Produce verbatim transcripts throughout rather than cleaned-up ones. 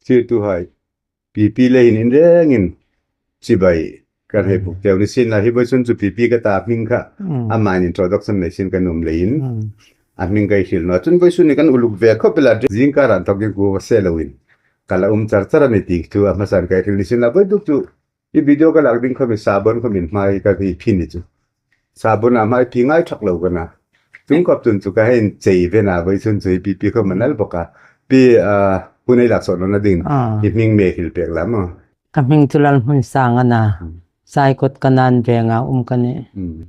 Thlirtuhai, P P le hin in rengin chibai kan hei buk tiu ni sin la, hi vawisun chu P P ka ta hming kha. Mm. Ama introduction nei sin kan um leiin. Mm. A hming ka hril naw. Chun vawisun ni kan uluk ve khawp el a, zingkar an thawk ding ku se loin. Ka la um char char a ni ti thu a hmasan ka hril ni sin la, vawi duk chu i video ka lak ding khawm hi sabon khawm in hmai ka hei phin ni chu. Sabon a hmai phi ngai thak lo ka na. Chung khawp chun chu ka hei chei ve na, vawisun chu hi P P khawm a nal bawk a. Pi, ah, hun ei lak sawn naw ding. Ah. I hming mi hril pek la maw. Ka hming chu Lalhmunsang a na. Hmm. Saikot Kanan Venga um ka nih. Hmm.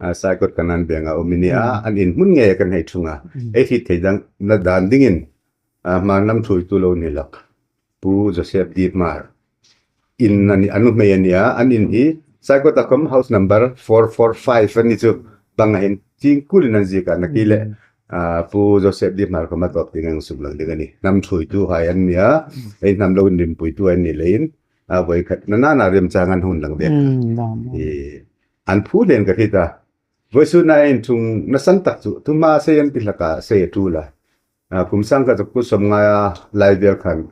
Ah, Saikot Kanan Venga um i ni a, hmm, an in hmun ngei kan hei ṭhung a. Hmm. Ei hriet thei dan, na dan dingin, ah, Hmar hnam ṭhuoitu lo ni lak Pu Joseph D. Hmar in a ni, a nuhmei a ni a, an in hi Saikot a khawm house number four four five a ni chu, bang a hin ching kulin an ziek a, nakie le, hmm, ah, Pu Joseph D. Hmar khawm a tawp ding ang suk lang ding a ni. Hnam ṭhuoituhai an ni a, hmm, ei hnam lo inrimpuitu an ni leiin, a voi khat nana na remchang an hung lang ve. Hmm, lam. Eh, an phu len ka hriet a. Vawisun a inṭhung nasan tak chu, thu hma sei an ti hlak a, sei a ṭul a. Ah, kum sangkhat zakuo sawmnga lai vel khan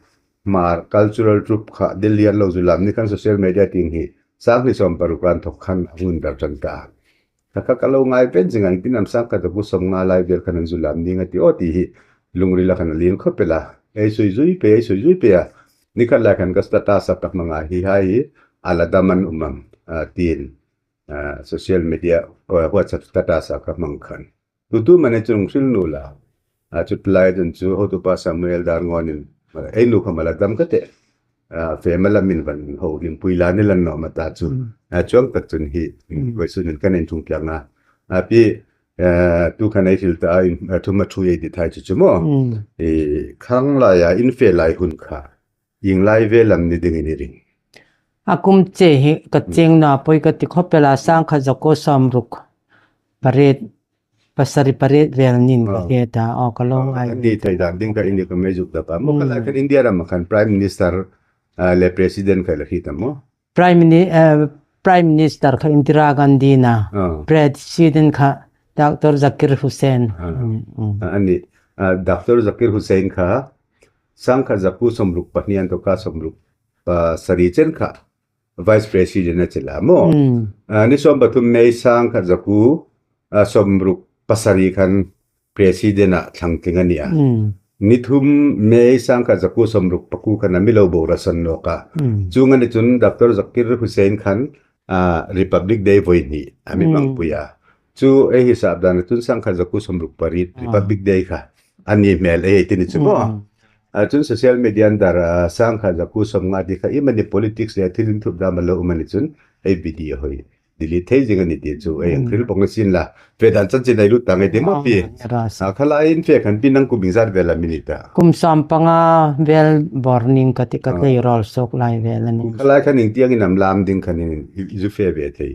Hmar Cultural Troupe kha Delhi an lo zu lam ni khan social media tieng hi sanghni sawm paruk an thawk khan a hung dar ṭan ta. Kha kha ka lo ngai pen zing ang, iengtin am sangkhat zakuo sawmnga lai vel khan an zu lam ning a ti aw ti hi lungrila khan a lien khawp el a. Ei sui zui pei, ei sui zui pei a. Ni khat lai khan ka status a ka hmang a, hi hai hi a la dam an um am, ah, tiin, ah, social media, ah, WhatsApp status a ka hmang khan. Tu tu mani chun hril naw la. Ah, chu lai chun chu hotupa Samuel Darngawn in, ah, ei nu khawm a la dam ka tih. Ah, fe ma la min van ho lim pui la ni lan naw ma ta chu. Mm. Ah, chuong tak chun hi, mm, vawisun in kan inṭhung piang a. Ah, pi, ah, tu khan ei hril ta a, in, ah, thu hma ṭhuoi ei ti thei chu chu maw. Mm. Eh, khang laia in fe lai hun kha ieng lai vel am ni dingin i ring? A kum che hi ka, mm, cheng naw poi ka ti khawp el a, sangkhat zakuo sawmruk pariet, pasari pariet vel nin ka, ah, hriet a, aw ka lo, ah, ngai. Kan ni thei dan ding kha i ni ka mei zuk da pa. Maw ka lai, mm, khan India ram khan Prime Minister, ah, le President kha la hriet am maw? Prime Mini-, eh, Prime Minister kha Indira Gandhi a na. Ah. President kha Doctor Zakir Hussain. Ah. Mm, mm. Ah, a ni, ah, Doctor Zakir Hussain kha sangkhat zakuo sawmruk pahni anthoka sawmruk, ah, sari chen kha Vice President a chel a maw. Mm. Ah, ni sawm pathum May sangkhat zakuo, ah, sawmruk pasari khan President a thlang tling a ni a. Mm. Ni thum May sangkhat zakuo sawmruk pakuo khan a mi lo boral san nawk a. Mm. Chuong a ni chun Doctor Zakir Hussain khan, ah, Republic Day voi hni a mi, mm, hmangpui a. Chu ei hisap dan chun sangkhat zakuo sawmruk pariet, ah, Republic Day kha a ni hmel ei ti ni chu maw. Mm. Ah, chun social media an dar, ah, sangkhat zakuo sawmnga ti kha iemani politics le thil inthup dam a lo um a ni chun ei video hoi delete thei zing a ni ti chu ei, mm, hril bawk ni sin la. Fe dan chanchin ei lut ta ngei ti maw pi. Ah, ras. Ah, kha lai in fe khan pi nang kum iengzat vel am i ni ta? Kum sawm panga vel bawr ning ka ti ka, ah, tleirawl suok lai vel a ni. Kha lai khan iengtiang in am lam ding khan i, i zu fe ve thei?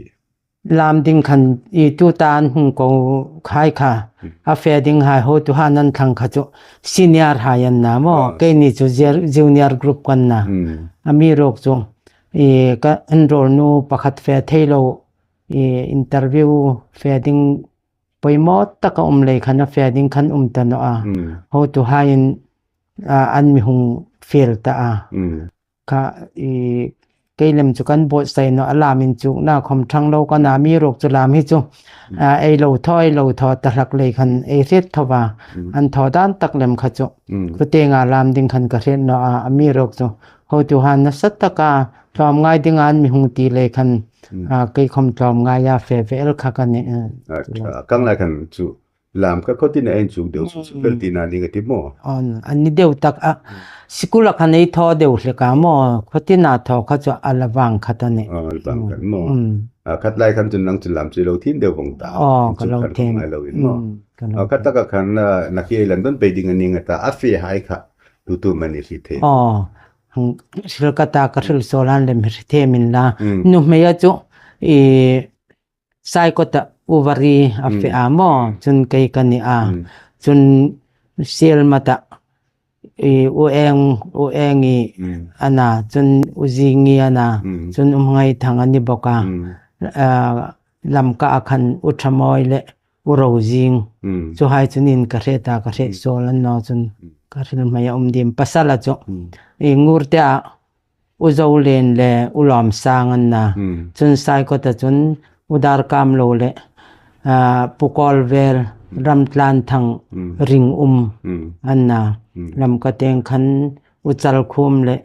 Lam ding khan i tuta an hung ko hai kha. Hmm. A fe ding hai hotuhai an thlang kha chu senior hai an na maw. Ah. Keini chu jer-, junior group kan na. Hmm. Amiruokchu i ka enroll nu pakhat fe thei lo, i interview fe ding poimaw taka um lei khan a fe ding khan um ta naw a. Hmm. Hotuhai in, ah, an mi hung fiel ta a. Hmm. Kha, i, kei lem chu kan buotsai naw a, lam inchukna khawm ṭhang lo ka na, amiruokchu lam hi chu, mm, ah, ei lo thaw, ei lo thaw ta hlak lei khan ei hriet tho a, mm, an thaw dan tak lem kha chu. Mm. Khutienga lam ding khan ka hriet naw a, amiruokchu hotuhai nasa taka tlawmngai dinga an mi hung ti lei khan, mm, ah, kei khawm tlawmngaia fe ve el kha ka nih, eh. Acha, kang lai khan chu lam kha khawtina ei inchuk deu chu, mm, chu pel tina ning a ti maw? Aw, a ni deu tak a. Mm. Sikula khan ei thaw deu hlek a maw, khawtina thaw kha chu a la vang khat a nih. Aw, a la vang khat maw? Mm. A, khat lai khan chun nang chu lam chu lo thiem deu vong ta. Aw, ka lo thiem. Ngai lo in maw? Mm, ka lo thiem. A, khat taka khan, a, nakie ei la dawn pei ding a ning a ta, a fe hai kha tu tu am i hriet thei? Aw, hang hril ka ta, ka hril suol an lem hre thei min la. Mm. Nuhmeia chu, i, Saikota Uvari a fe a maw, mm, chun kei ka ni a. Mm. Chun Sielmata, i, U Eng, U Engi, mm, a na, chun U Zingi a na, mm, chun U Ngaithang a ni bawk a. Mm. Ah, Lamka a khan U Thamoi le U Rozing. Mm. Chuhai chun in ka hre ta, ka hre, mm, suol an naw chun. Mm. ka hril hmai a um dim, pasal a chu. Hmm. I Ngurte a U Zolen le U Lawmsang an na. Hmm. Chun Saikot a chun U Darkamlo le, ah, Pu Kawlvel, Ramtlanthang, Hmm. Ringum Hmm. an na. Hmm. Lamka tieng khan U Chalkhum le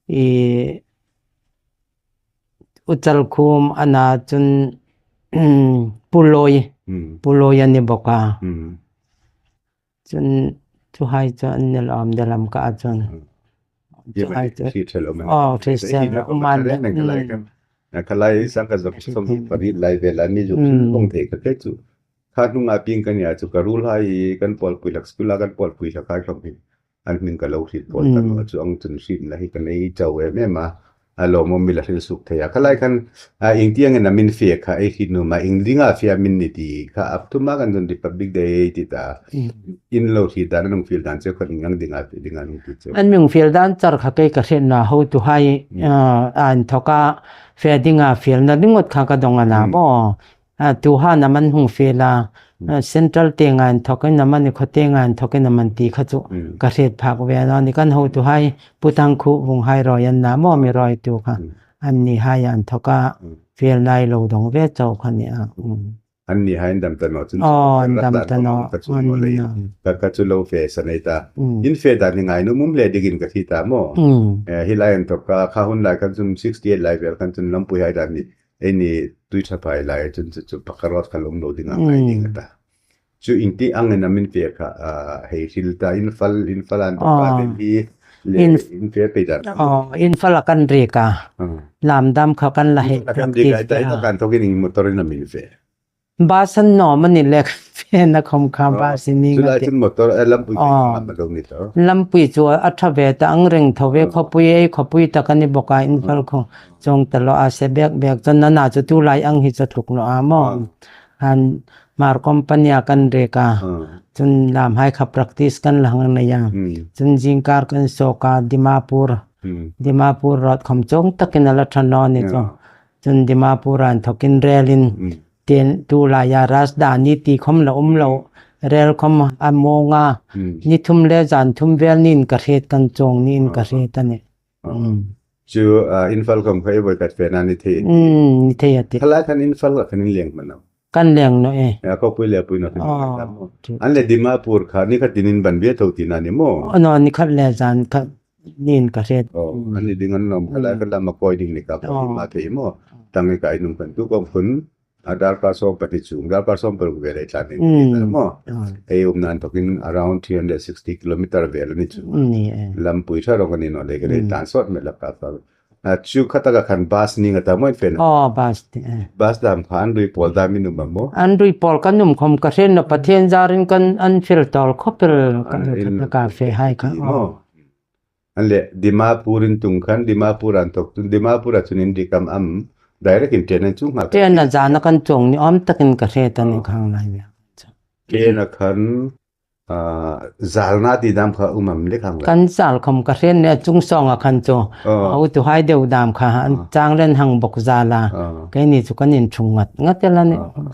i U Chalkhum a na chun Pu Loi, Hmm. Pu Loi a ni bawk a. Hmm. Chun chuhai chu an ni lawm de Lamka a chun. Hmm. Chuhai chu. Hriet ṭha lo man. Oh, hriet ṭha lo man. Khalai sangkhat zong sawm pariet lai vel a ni zuk Hmm. bawng thei ka ke chu. Kha hnunga pieng ka nia chu ka ruolhai kan pawlpui hlak, school-a kan pawlpui hlak hai khom hi. An hming ka lo hriet pawl ta Hmm. naw, chu ang chun hrietna hi ka nei chau em em a. A lawmum mi la hril suk thei a. Khalai khan, a, ieng tiengin a min fe kha ei hriet nuom a, ieng dinga fe a min ni ti kha a thuma kan zun Republic Day ti ta. Hmm. In lo hriet dan, an hung fiel dan chu khan ieng dinga fe dinga hung ti chu. An mi hung fiel dan char kha kei ka hriet naw, hotuhai, Hmm. a, a inthawka fe dinga fielna ringawt kha ka dawng a na Hmm. maw. A, tuhin a man hung fiel a, Hmm. a, Central tienga inthawkin a man, khaw tienga inthawkin a man ti kha chu Hmm. ka hriet phak ve a ni. Kan hotuhai Pu Thangkhu Vunghai rawi an na maw, mi rawitu kha. Hmm. Annihai inthawka Hmm. fielna ei lo dawng ve chau kha ni a. Hmm. Annihai an dam ta naw chun Oh, chu an dam ta naw. Ka chu An naw le. na. Ka, ka chu lo fe sa nei ta. Hmm. In fe dan hi ngai nuom um hle dingin ka hriet a maw. Hmm. Eh, hi lai inthawka kha hun lai khan chun sixty-eight lai vel khan chun lampuihai dan ni. Eini Tuithaphai lai chun chu, chu Pakka Road kha lo um lo ding a ngai Hmm. ding a ta. Chu ieng ti angin a min fe kha, a, hei hril ta Imphal, Imphal an Ah. Pakka den hi le Inf- in fe pei dan. Oh, Imphal-a kan riek a. Ah. Lam dam kha kan la hei Imphal-a kan riek a, practice ta, a. Kan thawkin ieng motor-in a min fe. Bus an naw maw ni le fe na khom kha Ah. bus ni Chu nga lai te. chun motor, eh, lampui Ah. ma lo ni ta. Lampui chu a ṭha ve ta ang reng tho ve Ah. khawpui ei khawpui ta ka ni bawk a Imphal Ah. khaw. Chuong ta lo a se bek bek chun nana chu tu lai ang hi chu tluk lo a maw. Ah. Han Hmar company-a kan riek a. Ah. Chun lamhai kha practice kan la hang nei a. Hmm. Chun zingkar kan sawk a Dimapur. Hmm. Dimapur Road khom chuong takin a la ṭha naw ni chu. Ah. Chun Dimapur-a inthawkin rel in Hmm. tin tu laia Rajdhani ti khom la um lo. Rel khom a mawng a. Hmm. Ni thum le zan thum vel niin ka hriet kan chuong niin ka Ah. hriet a ni. Ah. Hmm. Chu, ah, Imphal khom kha ei voi khat fena ni thei. Hmm, ni thei a tih. Khalai khan Imphal khan in leng hman am? Kan leng naw e. Ya, khawpui le pui naw ti Oh, ta maw. chu- An le Dimapur kha ni khat in in ban ve tho tina ni maw? Oh, naw, ni khat le zan khat niin ka hriet. Oh, Hmm. an ni ding an nawm khalai Hmm. khan lama kawi ding ni ka Oh. ma thei maw. Tang ni ka inung kan tu kawm khun. A darkar sawm pahni chung, darkar sawm paruk vel ei tlan ni Hmm. ta maw. Oh. Ei umna inthawkin around three hundred sixty kilometer vel a ni chu. Ni e. Lampui ṭha rawng a ni naw le ka rei Hmm. tan sawt met la ka ka. A chu kha taka khan bus ni nga ta maw in fe na? Oh, bus ti e. Bus dam kha an rui pawl dam in um am maw? An rui pawl kan um khom ka hriet naw Pathien zarin kan an fel tawl khawp el ka Ah, in ka fe hai kha. ti Oh. maw? An le Dimapur in tlung khan, Dimapur an thawk chun, Dimapur-a chun in rik am am, direct in train an chuong nghal. Train-a zana kan chuong ni awm takin ka hriet a ni Ah. khang lai nia. Train-a khan, ah, zalna ti dam kha um am le khang lai. Kan zal khom ka hriet ni a chung sawnga khan chu. Ah. Hotuhai deu dam kha, an Ah. chang len hang bawk zal a. Ah. Keini chu kan inṭhung ngat ngat el a ni. Ah.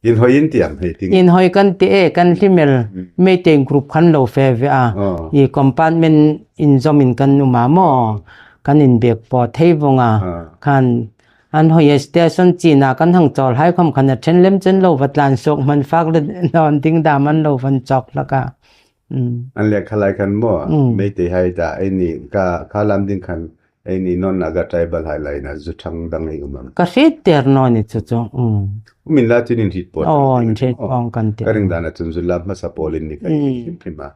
Inhawi in ti am hei ting. Inhawi kan ti e, kan hlim el. Hmm. Meitei group khan lo fe ve a. Ah. I compartment inzawmin kan um a maw. Kan inbiek paw thei vawng a. Ah. Khan an hawi e, station china kan hang chawl hai khom khan a ṭhen lem chen lo va tlan suok hman fak le nawn ding dam an lo van chawk hlak a. Hmm. An le khalai khan maw, Hmm. Meitei hai ta, eini kha, kha lam ding khan, eini non Naga tribal hai laina zu thang dang ei um am? Ka hriet der naw ni chu chu. Hmm. Um inla chu in hriet pawl Oh, kan ti in hriet maw. pawl kan ti. Ka ring dana chun zu lam hmasa pawl in ni ka Hmm. hrim hrim a.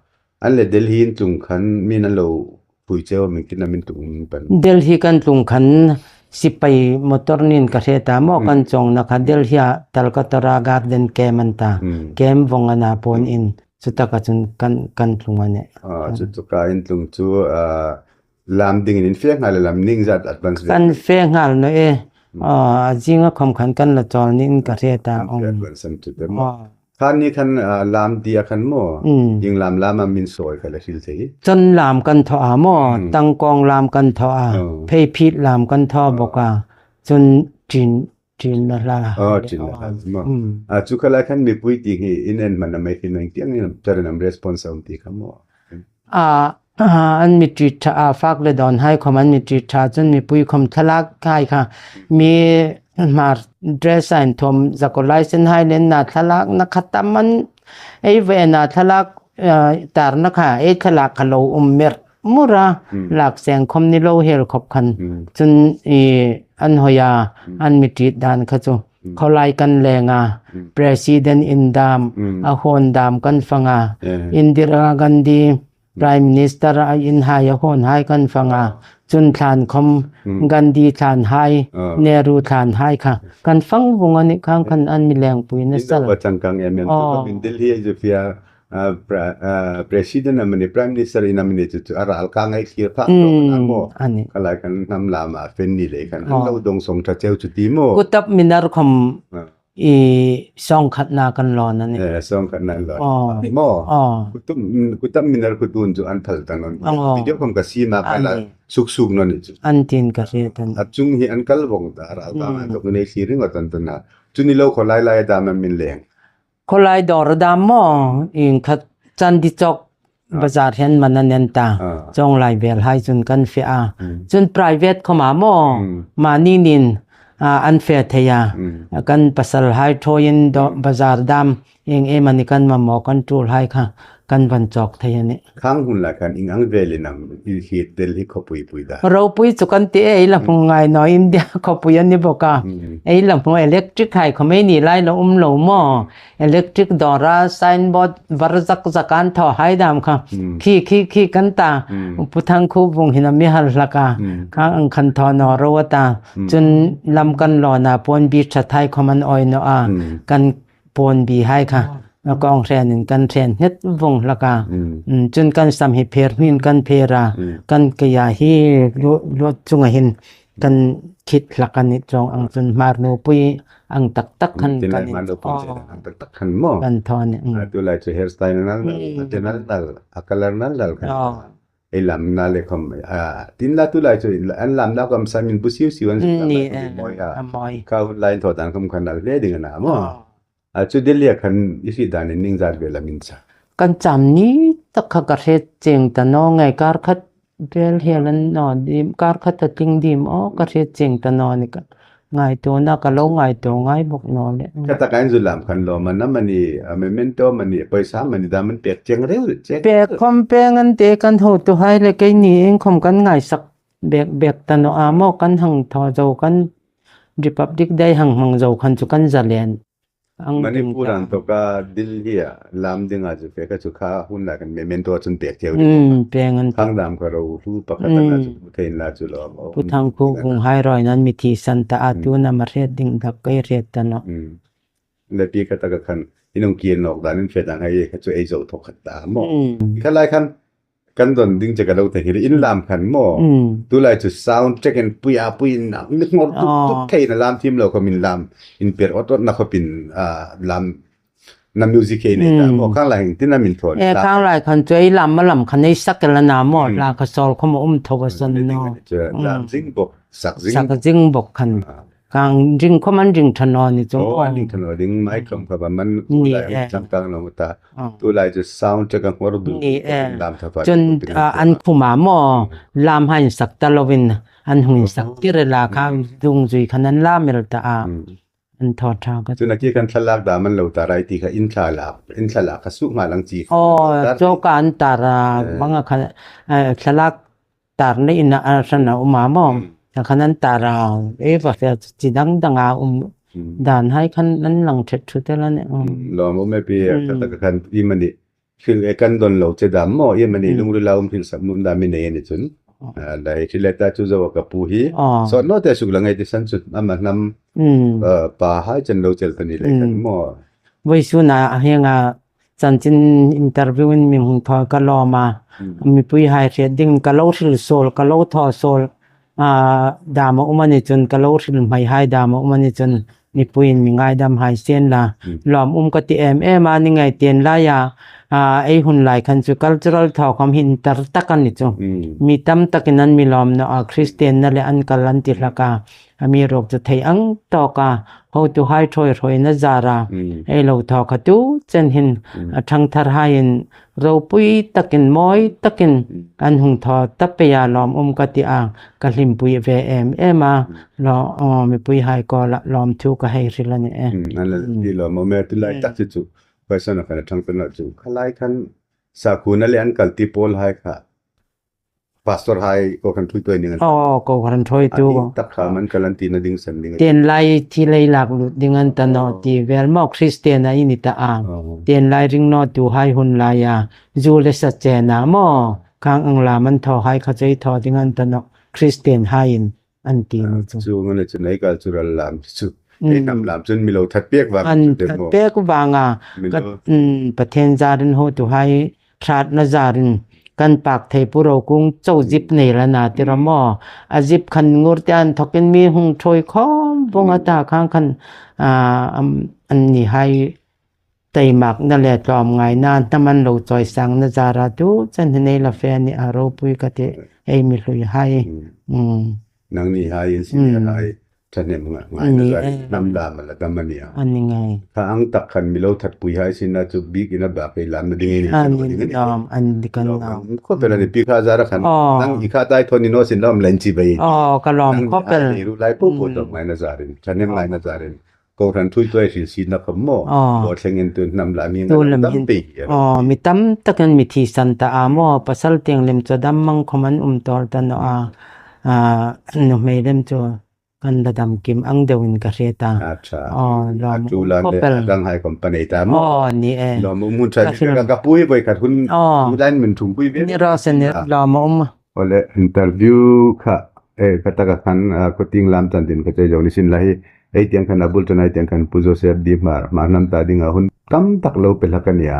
An le Delhi in tlung khan, min an lo pui cheu am, ieng tin am in tlung pan? Delhi kan tlung khan, sipai motor niin ka hriet a maw, Hmm. kan chuongna kha Delhi-a Talkatora Garden Camp an ta. Hmm. Camp vawng a na pawn Hmm. in, chu taka chun kan, kan tlung a ni. Ah, chu taka in tlung chu, ah, lam dingin in fe nghal am, ieng zat advance ve? Kan fe nghal naw e. Hmm. Ah, a zinga khom khan kan la chawl niin ka hriet a. Kan fe Um. advance an chu te maw. Ah. Khan ni khan, ah, lam ti a khan maw. Hmm. Ieng lam lam am in sawi kha la hril thei. Chon lam kan thaw a maw. Hmm. Tangkawng lam kan thaw a. Oh. Pheiphit lam kan thaw Oh. bawk a. Chun ṭin, ṭinna hla. Oh, ṭinna hla maw. Hmm. Ah, chu khalai khan mipui ti hi in en hman am ei ti nang tiang in charin am response a um ti kha maw. a, a, an mi treat ṭha a, fak le dawn hai khawm an mi treat ṭha chun mipui khawm thlalak hai kha mi Hmar dress a inthuom, zakuo lai sen hai le na thlalakna kha tam an, ei ve na thlalak, a, tarna kha, ei thlalak kha lo um mer mur a, Hmm. lak seng khawm ni lo hel khawp khan. Hmm. Chun i an hoi a, Hmm. an mi treat dan kha chu. Hmm. Khawlai kan leng a, Hmm. President in dam, Hmm. a hawn dam kan fang a. Eh. Indira Gandhi, Prime Minister a in hai a hawn hai kan fang a. Chun thlan khawm Hmm. Gandhi thlan hai, Ah. Nehru thlan hai kha. Kan fang vung a nih khang khan an mi lengpui na In sal. Lo changkang em em. Oh. Chu min Delhi a zu fia, ah, pra-, ah, President a mani, Prime Minister in a mani chu chu a ral ka ngai thlir phak Hmm, tawk a maw. A nih. Khalai kan hnam lam a fen ni le khan. An Oh. lo dong song ṭha cheu chu ti maw. Qutub Minar khawm Ah. i sawng khatna kan lawn a nih. Eh, sawng khatna lawn. Oh. Maw. Oh. Qutub, Qutub Minar khu tun chu an phal ta naw nih. Oh. Video khawm ka siem a ka la A nih. suk suk naw nih chu. An tin ka hriet a nih. A chung hi an kal vong ta, ral ka Hmm. ngai tawk nei thlir ringawt a ni ta naw. Chu ni lo khawlai lai dam a min leng. Khawlai dawr dam maw, ieng khat Chandni Chowk Ah. bazar hian man a nen ta. Ah. Chuong lai vel hai chun kan fe a. Hmm. Chun private khawma maw, Hmm. mani nin, ah, an fe thei a. Hmm. Kan pasal hai ṭhuoiin daw-, Hmm. bazar dam, eng em a ni kan mamaw kan tul hai kha, kan van chawk thei a nih. Khang hun lai khan ieng ang velin am i hriet tel hi khawpui pui dan? Ropui chu kan ti e, ei la hmu Hmm. ngai naw, India khawpui a ni bawk a. Hmm. Ei la hmu electric hai khawm ei ni lai lo um lo maw. Electric dawra signboard var zak zak an thaw hai dam kha. Hmm. Khi, khi, khi kan ta. Hmm. Pu Thangkhuvung hin a mi hal hlak a. Hmm. Khang ang khan thaw naw ro a ta. Hmm. Chun lam kan lawn a, puon bi ṭha thai khawm an awi naw a. Hmm. Kan puon bi hai kha. Oh. A kawng hrenin kan hre nghet vung hlak a. Hmm. Hmm, chun kan sam hi pher hmin kan pher a. Hmm. Kan kei a hi lu-, luat chunga hin kan khit hlak a nih chuong ang chun Hmar nupui ang tak tak khan Tin kan lai in. Hmar nupui Oh. ang tak tak khan maw. Kan thaw a nih, mm. A tu lai chu hairstyle nal nal, Hmm. a te nal nal, a color nal nal khan. Oh. Ei lamna le khawm, a, tin la tu lai chu an lamna khawm samin bu siu siu an Hmm, lam ni, a eh, mawi a. A mawi. Kha hun lai thaw dan khawm khan nal hle ding a na maw. Oh. A chu Delhi a khan i hriet dan in ieng zat vel am in chang? Kan cham ni tak kha ka hriet chieng ta naw, ngai kar khat vel hial an naw dim, kar khat a tling dim aw, ka hriet chieng ta naw ni ka ngaituo na, ka lo ngaituo ngai bawk naw le. Ka taka in zu lam khan lawmman a mani, a memento mani, pawisa mani dam an pek chieng reng chieng. Pek khawm pek an ti kan hotuhai le keini iengkhawm kan ngaisak bek bek ta naw a maw, kan hang thaw zo, kan Republic Day hang hmang zo khan chu kan zalen. Ang Manipur ding ta. Ang tawka Delhi a lam dinga chu pek a chu kha hun lai khan memento a chun pek cheu. Mm, pek an. Khang dam kha ro hlu pakhat a na chu Hmm. hmu thei inla chu lawm. Pu Thangkhuvung hai ruoiin an mi thi san ta a, Hmm. tuna ma hriet ding tak ka hriet ta naw. Hmm. Le pi kha taka khan in hung kir nawk dan in fe dan hai kha chu ei zo thawk khat ta maw. Hmm. Kha lai khan kan don ding che ka lo ta hi in lam khan maw. Mm. Tu lai chu sound check and pui a pui in na, mi ngor tuk tuk Oh. thei na lam thim lo khawm in lam, in per awt awt na khawp in, ah, lam na music hei nei ta Mm. maw, khang lai hin tin a min thawn Eh, ta. Khang lai khan chu ei lam ma lam khan ei sak el a na maw, Mm. la ka sawl khawm a um tho a san Ni ding naw. a ni chu, Mm. lam zing bawk, sak zing. Sak zing bawk khan. Ah. Kan ring khawm an ring ṭha naw ni chu. Oh, an ring ṭha naw ding, mai khawm kha ba man Ni, lai eh. chang kang lo ta. Oh. Tu lai chu sound check a ngor du. Ni, eh. Lam tha pa Chun, tu ah, an khuma maw, lam hai insak ta lovin, an hung insak Oh. tir la kha, Hmm. dungzui khan an lam el ta a. Hmm. An thaw ṭha ka. Chun a ki kan thlalak dam an lo tar ai ti kha in thlalak, in thlalak kha suk nga lang chi kha Oh, tar chu ti. Kan tar a, Eh. bang a khan, eh, thlalak tarna in a hran a um a maw. Hmm. A khan an tar a, e va fe chi dang dang a um. Hmm. Dan hai khan an lang ṭhet ṭhut el a nih. Hmm. Hmm. Lawm um e pi, Hmm. ka ta ka khan i mani. Hril e kan don lo che dam maw, i mani Hmm. lungrila um hril sak mum dam i nei a ni chun. Oh. Ah, lai hril e ta chu zo ka pu hi. Oh. Sawt naw te suk la ngai ti san chu ama hnam, Hmm. ah, pa hai chen lo chel ta ni le kan Hmm. maw. Vawisun a hieng a chanchin interview in mi hung thaw ka lawm a. Hmm. Mipui hai hriet ding ka lo hril sawl, ka lo thaw sawl, ah, dam a um a ni chun, ka lo hril hmai hai dam a um a ni chun, mipui in mi ngaidam hai sien la. Hmm. Lawm um ka ti em em a, ni ngai tien lai a, a, ei hun lai khan chu cultural thaw khawm hin tar tak a ni chu. Mi tam takin an mi lawm naw a, Christian-na le an kal an ti hlak a, amiruokchu thei ang tawka hotuhai ṭhuoi ṭhuoina zara ei lo thaw kha tu chen hin a ṭhangtharhaiin ropui takin mawi takin an hung thaw ta pei a, lawmum ka ti a, ka hlimpui ve em em a, lo, aw, mipuihai kuoma lawmthu ka hei hril a ni e. An la ti lawmum e, tu lai tak chu chu. Question a kan a ṭhang pei naw chu. Kha lai khan sakhuona le an kal ti pawlhai kha pastor hai kohran ṭhuoitu ni ngan. Aw, kohran ṭhuoitu. A, tak kha man kal an tina ding san ding. Tienlai thi lei lak lut ding an ta naw ti vel maw, Christian-a i ni ta a. Tienlai ring nawtuhai hun laia zu le sa chena maw, khang ang la man thawhai kha chu ei thaw ding an ta naw, Christian-haiin an ti ni chu. Chu ngan chu nei kal chu ral lam chu. Ei hnam lam chun mi lo that pek vang an chu te that maw. Pek vang a. Mi ka, lo. Pathien zarin hotuhai ṭhatna zarin kan pak thei pu ro kung chau zip nei la na ti ra maw. A zip khan ngur te an thokin mi hung ṭhuoi khawm vawng a ta khang khan, a, am, annihai taimakna le tlawmngaina hnam an lo chawisangna zara tu chen hin ei la fe a ni a, ropui ka ti ei mi hluihai. Nangnihai in senior-hai thahnem ngai, ngaina zara hnam lam a la dam a ni a. A ni ngai. Kha ang tak khan mi lo thatpuihai sinna chu biekin a bak ei lamna ding ei ni. A ni lawm, a ni kan lawm. Khawpel a ni pi kha zara khan. Nang i kha tai thaw ni naw sin lawm lain chi bai. Aw, ka lawm khawpel. Nang i ru lai po po dawm ngaina zarin, thahnem ngaina zarin. Kohran ṭhuoitu ei hril sina khawm maw. Aw. Bo thlengin tu hnam la mi tu ngal lam dam hin pei. Aw, mi tam takin mi thisan ta a maw, pasal tieng lem chu dam mang khawm an um tawl ta naw a. A, nuhmei lem chu kan la dam kim ang deuin ka hriet a. Acha. Aw, lawm a tu um la le khawpel. Ranghai khawm pa nei ta maw. Aw, ni e. Lawm um hun ṭha ka ni hril. Ka, ka pui voi khat hun. Aw. Tu dan min thum pui ve. Ni raw se ni, lawm a um. Awle, interview kha, eh, kha taka khan, ah, khawtieng lam chan ding kha chei zo ni sin la hi, ei tieng khan a bul chun ei tieng khan Pu Joseph D. Hmar, Hmar hnam ta dinga hun tam tak lo pe hlak a nia.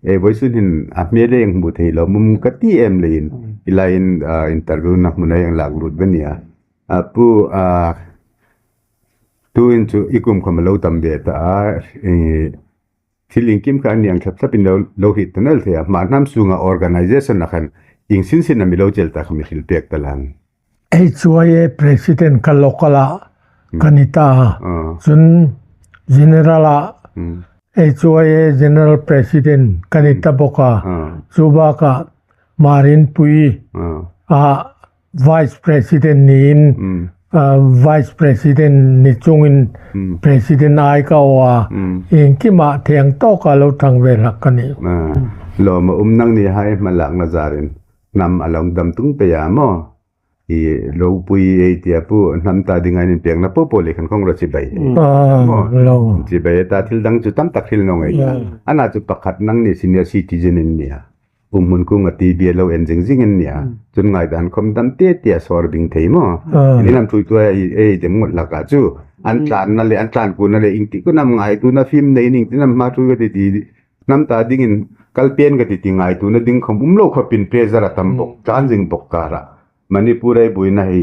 Eh, vawisun hin a hmel ei hmu thei lawmum ka ti em leiin, i laiin, ah, interview-na hmuna ei lak lut ve nia. Ah, Pu, ah, tuhin chu i kum khawm a lo tam ve ta a, eh, thil iengkim kha an ni ang thlap thlapin lo, lo hriet ta naw el thei a. Hmar hnam sunga organization-a khan ieng sin sin a mi lo chel ta kha mi hril pek ta lang. H Y A president ka local-a ka ni ta a. Ah. Chun general-a, hmm, H Y A general president ka ni ta bawk a. Ah. Chu baka Hmar Inpui, ah, a vice president niin, hmm, ah, vice president ni chungin, hmm, president ai ka aw a, hmm, iengkima theng tawka lo thang ve hlak ka ni. Ah, lawm a um, nangnihai hmalakna zarin hnam a lo dam tung pei a maw. I ropui ei tia Pu, hnam ta dinga inpekna popo le khan kong ro chibai. Ah, maw. Lo. Chibai ta, thil dang chu tam tak hril naw ngei. Ah. Ana chu pakhat nangni senior citizen in nia. Um hmun kunga T V a lo en zing zing in nia. Hmm. Chun ngaidan khawm dam te tia sawr bing thei maw. Ah. Ni hnam ṭhuoitu ei, ei dem ngot laka chu. An, hmm, tlanna le, an tlan kuna le, iengtik kunam ngaituona fim nei, iengtik nam hma ṭhuoi ka ti ti. Hnam ta dingin kal pei ka ti ti ngaituona ding khawm um lo khawpin pressure a tam bawk, hmm, tlan zing bawk kara. Manipur ei buoina hi,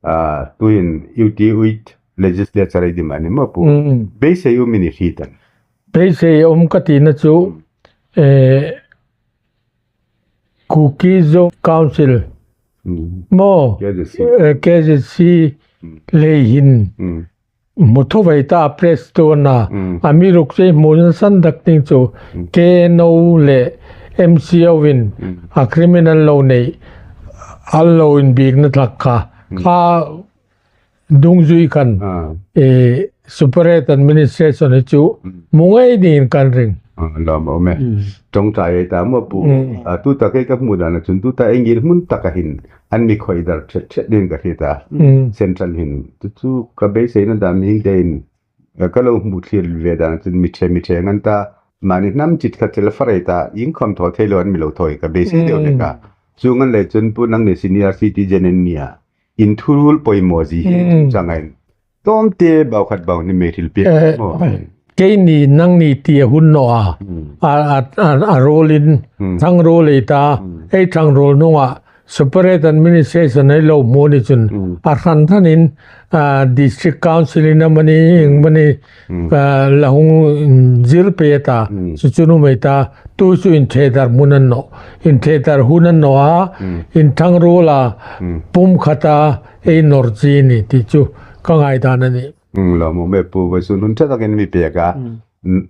ah, tuhin U T uit legislature ei demand a ni maw Pu. Hmm. Beisei um i ni hriet a. Beisei um ka tina chu, eh, Kuki Zo Council, hmm, maw, K Z C, eh, K Z C, hmm, lei hin, hmm, hmu tho vei ta press tuna, hmm, amiruokchu ei hmu san tak ding chu, hmm, K N O le M C O in, hmm, a criminal law nei, a lo inbiekna hlak kha, hmm, kha dungzui khan, ah, eh, separate administration hi chu, mm, hmu ngei dingin kan ring. Ah, lawm a um e. Mm. Ṭawngṭai ei ta maw Pu. Mm. Ah, tuta kei ka hmu dana chun tuta ei ngir hmun taka hin an mi khoi dar ṭhet ṭhet dingin ka hriet a. Mm. Central hin. Chu chu ka beiseina dam hi tein, eh, ka lo hmu thlir ve dana chun mi ṭhe mi ṭhe ngan ta. Mani hnam chit khat chel far ei ta. Ieng khawm thaw thei lo an mi lo thaw ka beisei deu hlek a. Mm. Chu ngan lei chun Pu nangni senior citizen in nia. Inthuruol poimaw zie hi, mm, chang a in. Tawmte bau khat bau ni mei hril pek, eh, maw. Keini nangni ti a hun naw a. Mm. A, a, a, a ruolin, mm, ṭhangruol ei ta, mm, ei ṭhangruol hnunga separate administration ei lo hmu ni chun, mm, a hran hranin, ah, district council-in amanih, mm, ieng amanih, mm, ah, la hung zir pei a ta, mm, chu chu nuom ei ta, tu chu inṭhe dar hmun a ni naw, inṭhe dar hun a ni naw a, mm, inṭhang ruola, mm, pum khata ei nawr chi a nih ti chu ka ngaidan a nih. Mm, lawmum e Pu, vawisun hun ṭha takin mi pek a. Mm.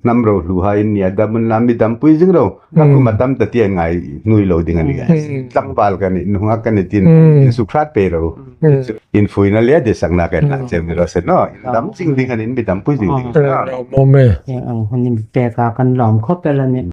Hnam ro hluha in ni a dam unla, mi dampui zing ro. Ka, mm, kum a tam ta ti a ngai nuoi lo ding a nih. Mm. Tlangval ka nih, nunghak ka nih tin, mm, insukhrât pei ro. Mm. Infuina le disangna ka, mm, inla cheu ni raw se naw. Indam zing ding a nih, mi dampui zing ding. Mm. Lawmum e. Ang hun in pek a kan lawm khawp el a nih.